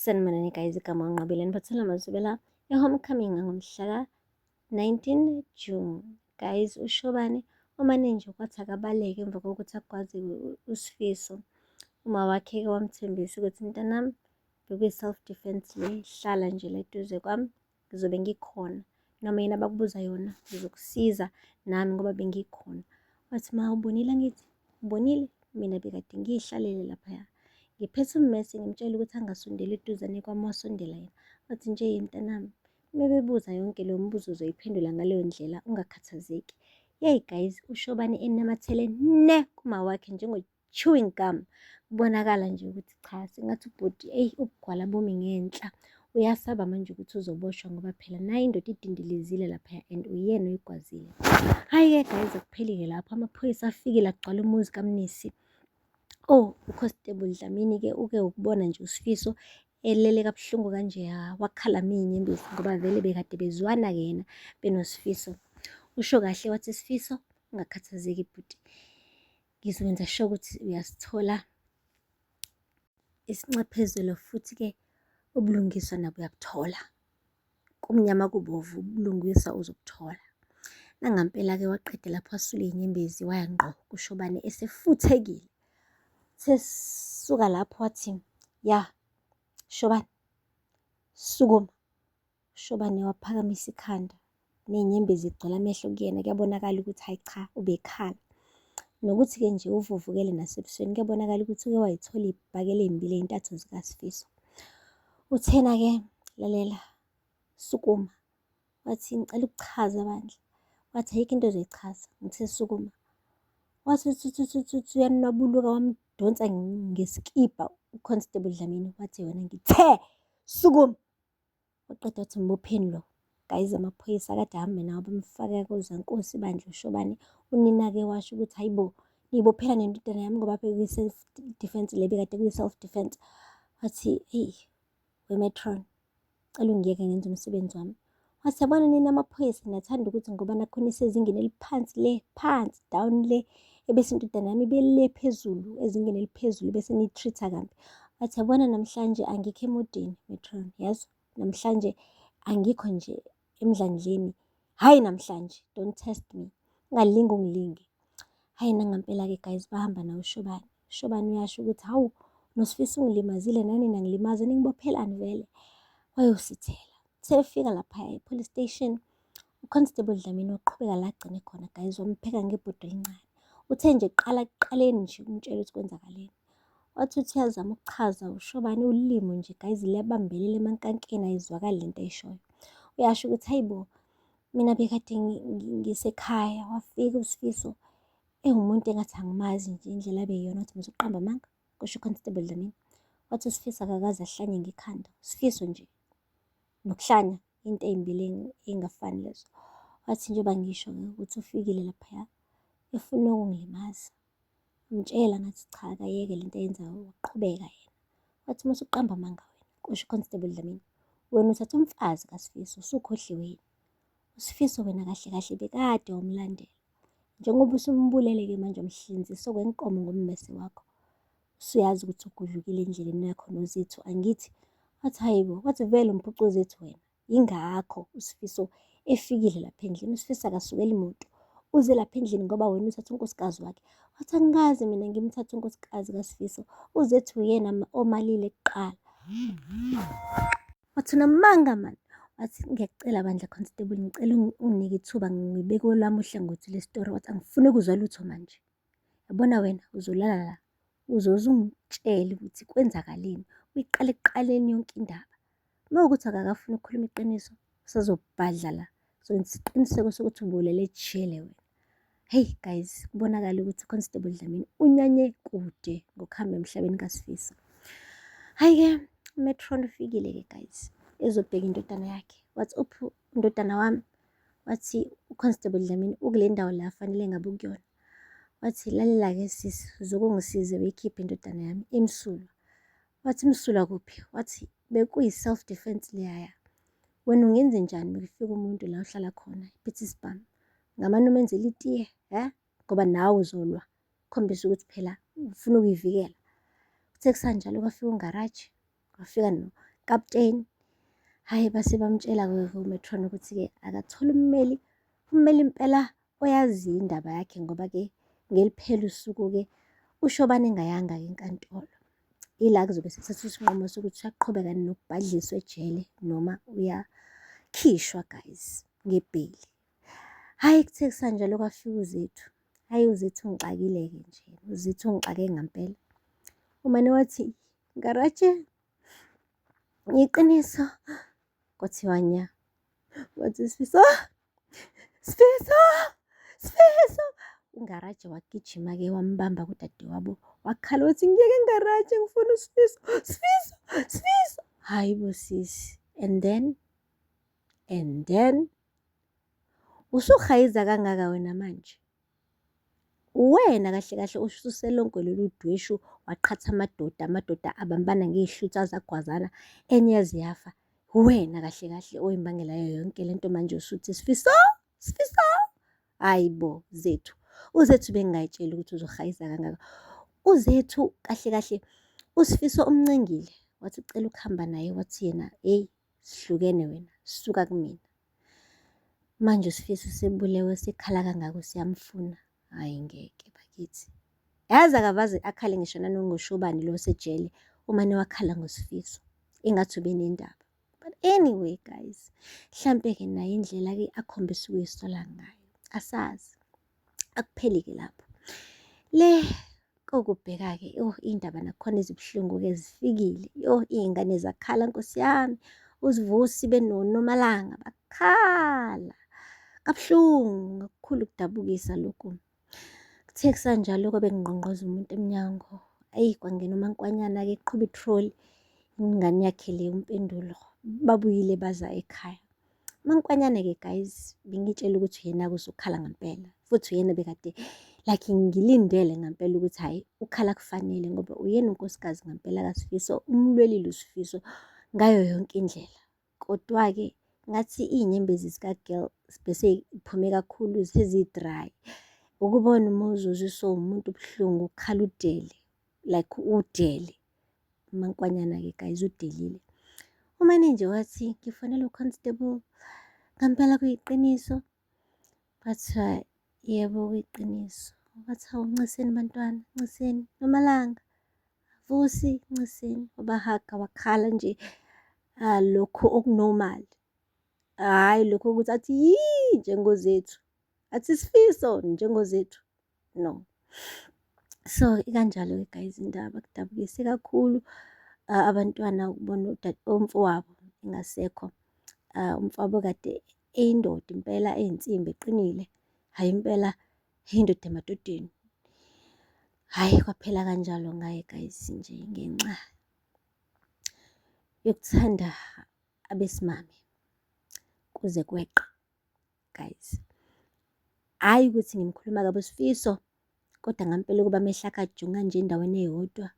Sanibonani guys, igama uNqobile niphathela mazubela e-homecoming ngomhla ka-19 June. Guys, uShobane umane nje kwathi akabaleke emva kokuthi agwaze uSifiso. Uma wakhe-ke wamthembisa ukuthi mntanami bekuyi-self defense le, hlala nje la eduze kwami ngizobe ngikhona. Noma yini abakubuza yona ngizokusiza nami ngoba bengikhona. Wathi ma ubonile angithi ubonile mina bekade ngiyihlalele laphaya ngiphethe ummese ngimtshela ukuthi angasondeli eduzane kwami wasondela yena. Wathi nje mntanami uma bebuza yonke leyo mibuzo uzoyiphendula ngaleyo ndlela ungakhathazeki. Yeyi guys uShobane enamathele ne kuma wakhe njengo chewing gum. Kubonakala nje ukuthi cha sengathi ubhuti eyi ubugwala bumi ngenhla. Uyasaba manje ukuthi uzoboshwa ngoba phela naye indoda idindilizile laphaya and uyena oyigwazile. Hhayi-ke guys akupheli-ke lapho amaphoyisa afikile agcwala umuzi kaMnisi. Oh, uConstable Dlamini-ke uke ukubona nje uSifiso elele kabuhlungu kanjeya wakhala iy'nyembezi ngoba vele bekade bezwana-ke yena benoSifiso. Usho kahle wathi Sifiso ungakhathazeki bhuti, ngizokwenza sure ukuthi uyasithola isinxephezelo futhi-ke ubulungiswa nabo uyabuthola. Kumnyama kubovu ubulungiswa uzobuthola. Nangampela-ke waqeda lapho wasula iy'nyembezi waya ngqo kuShobane esefuthekile. Sesuka lapho wathi, ya Shobane, sukuma. UShobane waphakamisa ikhanda ney'nyembezi zigcwele amehlo kuyena, kuyabonakala ukuthi hhayi cha ubekhala. Nokuthi-ke nje uvuvukele nasebusweni kuyabonakala ukuthi uke wayithola iy'bhakela ey'mbili ey'ntathu zikaSifiso. Uthena-ke lalela, sukuma. Wathi ngicela ukuchaza bandla. Wathi ayikho into ozoyichaza, ngithe sukuma. Wathi uthi uthi uthi uthi uthi uyanwabuluka wamdonsa ngesikibha uConstable Dlamini wathi wena ngithe sukuma. Waqeda wathi mbopheni lo. Guys amaphoyisa akade ahambe nawo bamfaka kozankosi bandla uShobane. Unina-ke washo ukuthi hayi bo niyibophela nendodana yami ngoba bekuyi-self defense le bekade kuyi-self defense. Wathi eyi we-matron cela ungiyeke ngenze umsebenzi wami. Wathi yabona nina amaphoyisa niyathanda ukuthi ngoba nakho nisezingeni eliphansi le phansi down le ebese indodana yami ibe le phezulu ezingeni eliphezulu bese niyi-treat-a kambi. Wathi yabona namhlanje angikho emudini matron yazi namhlanje angikho nje emdlandleni hhayi namhlanje don't test me ungalingi ungilinge. Hhayi nangampela-ke guys bahamba nawe uShobane. UShobane uyasho ukuthi hawu noSifiso ungilimazile nani nangilimaza ningibophelani vele. Wayosithela. Sefika laphaya e-police station uConstable Dlamini waqhubeka la agcine khona guys wampheka ngebhodo elincane. Uthe nje qala kuqaleni nje umtshela ukuthi kwenzakaleni. Wathi uthi uyazama ukuchaza uShobane ulimi nje guys liyabambelela emankankeni ayizwakali lento ayishoyo. Uyasho ukuthi hayi bo mina bekade ngisekhaya wafika uSifiso ewumuntu engathi angimazi nje indlela abeyiyona wathi musuqamba amanga kusho uConstable Dlamini. Wathi uSifiso akakaze ahlanye ngekhanda uSifiso nje nokuhlanya into ey'mbili ey'ngafani lezo. Wathi njengoba ngisho-ke ukuthi ufikile laphaya efuna ukungilimaza. Ngimtshela ngathi cha akayeke lento ayenzayo waqhubeka yena. Wathi uma usuqamba amanga wena, kusho uConstable Dlamini, wena uthatha umfazi kaSifiso usukhohliwe yini? USifiso wena kahle kahle bekade wamlandela. Njengoba usumbulele-ke manje umhlinzisa okwenkomo ngommese wakho. Usuyazi ukuthi ugudlukile endleleni yakho noZethu angithi? Wathi hayi bo, wathi vele umphuca uZethu wena. Yingakho uSifiso efikile lapha endlini. USifiso akasukeli muntu. Uze lapha endlini ngoba wena uthatha unkosikazi wakhe. Wathi angikaze mina ngimthathe unkosikazi kaSifiso. UZethu uyena omalile kuqala. Wathi unamanga mani. Wathi ngiyakucela bandla constable ngicela unginike ithuba ngibeke olwami uhlangothi lesitori. Wathi angifuni ukuzwa lutho manje. Yabona wena uzolala la uzoze ungitshele ukuthi kwenzakaleni. Uyiqale ekuqaleni yonke indaba. Uma kuwukuthi akakafuni ukukhuluma iqiniso usazobhadla la. Sokwenza isiqiniseko sokuthi ubolele ejele wena. Hey guys, kubonakala ukuthi Constable Dlamini unyanye kude ngokuhamba emhlabeni kaSifiso. Hhayi-ke uMetron ufikile-ke guys, ezobheka indodana yakhe. Wathi uphi indodana wami? Wathi uConstable Dlamini ukule ndawo la afanele ngabe ukuyona. Wathi lalela-ke sisi, uzokungisiza uyikhiphe indodana yami imsulwa. Wathi msulwa kuphi? Wathi bekuyi-self defense leyaya. Wena ungenzenjani bekufika umuntu la ohlala khona iphethe isibhamu? Ngamane umenzele itiye, he? Ngoba nawe uzolwa. Khombisa ukuthi phela ufuna ukuyivikela. Kuthe kusanjalo kwafika ungaraji, kwafika Kapteni. Hhayi base bamtshela-ke uMetron ukuthi-ke akathole ummeli, ummeli impela oyaziyo indaba yakhe ngoba-ke ngeliphela usuku-ke uShobane engayanga-ke enkantolo. Ila kuzobe sekuthathwa isinqumo sokuthi uyaqhubeka nokubhadliswa ejele noma uyakhishwa guys ngebheyili. Hhayi kuthe kusanjalo kwafika uZethu. Hhayi uZethu ungixakile-ke nje, uZethu ungixake ngampela. Umane wathi, Ngaraje, iqiniso. Kwathiwa nya. Wathi Sifiso, Sifiso, Sifiso. UNgaraje wagijima-ke wambamba kudadewabo wakhala wathi ngiyeke Ngaraje ngifuna uSifiso, Sifiso, Sifiso. Hhayi bo sisi. And then, and then usuhayiza kangaka wena manje. Uwena kahle kahle osuse lonke lolu dweshu waqhatha amadoda, amadoda abambana ngey'hluthu aze agwazana, enye yaze yafa. Uwena kahle kahle oyimbangela yayo yonke le nto manje usuthi Sifiso, Sifiso. Hhayi bo Zethu, uZethu bengingayitsheli ukuthi uzohayiza kangaka. UZethu kahle kahle uSifiso umncengile wathi ucela ukuhamba naye wathi yena hheyi sihlukene wena suka kumina. Manje uSifiso usebulewe sekhala kangaka usiyamfuna. Hhayi ngeke bakithi. Yazi akavaze akhale ngisho nanongoshobani lo osejele umane wakhala ngoSifiso. Ingathi ubenendaba. But anyway guys, hlampe-ke naye indlela-ke akhombisa ukuyisola ngayo. Asazi. Akupheli-ke lapho. Le Kokubheka-ke, oh iy'ndaba nakhona ezibuhlungu-ke zifikile. Yoh iy'ngane zakhala Nkosi yami, uZivusi benoNomalanga bakhala kabuhlungu ngokukhulu ukudabukisa lokhu. Kuthe kusanjalo kwabe kungqongqoza umuntu emnyango. Eyi kwangena uMankwanyana-ke eqhuba ithroli, ingane yakhe le uMpendulo. Babuyile baza ekhaya. Mankwanyane-ke guys, bengitshela ukuthi uyena-ke usukhala ngampela futhi uyena bekade like ngilindele ngampela ukuthi hhayi ukhala kufanele ngoba uyena unkosikazi ngampela kaSifiso, umlwelile uSifiso ngayo yonke indlela. Kodwa-ke ngathi iy'nyembezi zika-girl bese y'phume kakhulu sezi-dry. Ukubona umuzi uzwisa umuntu ubuhlungu ukhala udele like udele. UMankwanyana-ke guys udelile. Umane nje wathi ngifonela u-constable ngampela kuyiqiniso. Kwathiwa yebo kuyiqiniso. Wathi hawu nciseni bantwana, nciseni Nomalanga, Vusi nciseni. Wabahaga wakhala nje lokhu oku-normal. Hhayi lokhu ukuthi athi yii njengoZethu, athi Sifiso njengoZethu. No. So ikanjalo-ke guys indaba kudabukise kakhulu abantwana ukubona umfowabo engasekho. Umfowabo kade eyindoda impela eyinsimbi eqinile, hhayi impela indoda emadodeni. Hhayi kwaphela kanjalo ngaye guys nje ngenxa yokuthanda abesimame kuze kweqe. Guys, hhayi ukuthi ngimkhuluma kabi uSifiso, kodwa ngampela ukuba amehlo akhe ajonga nje endaweni eyodwa,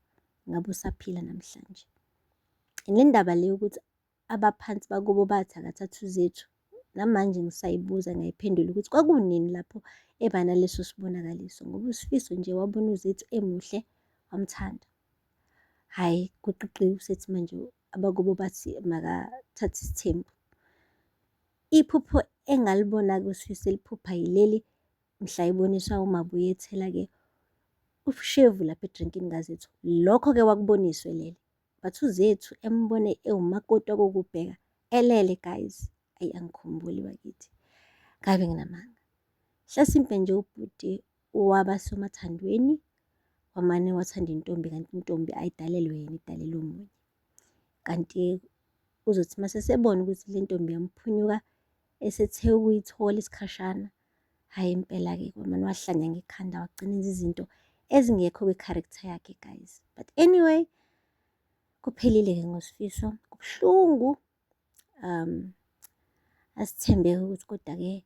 ngabe usaphila namhlanje. Le ndaba le yokuthi abaphansi bakubo bathi akathathe uZethu, namanje ngisayibuza ngiyayiphendula ukuthi kwakunini lapho eba naleso sibonakaliso ngoba uSifiso nje wabona uZethu emuhle wamthanda. Hhayi kuqiqiwe usethi manje abakubo bathi makathathe isithembu. Iphupho engalibona-ke uSifiso eliphupha yileli mhla eboniswa uMabuya ethela-ke ushevu lapha edrinkini kaZethu. Lokho-ke wakuboniswa elele. But uZethu embone ewumakoti wakokubheka elele guys. Ayi angikhumbuli bakithi. Ngabe nginamanga. Hlasimpe nje ubhuti waba somathandweni wamane wathanda intombi kanti intombi ayidalelwe yena idalelwe omunye. Kanti uzothi uma sesebona ukuthi le ntombi yamphunyuka esethe ukuyithola isikhashana, hhayi impela-ke kwamane wahlanya ngekhanda wagcina enza izinto ezingekho kwi-character yakhe guys. But anyway, kuphelile-ke ngoSifiso, kubuhlungu. Asithembe-ke ukuthi kodwa-ke.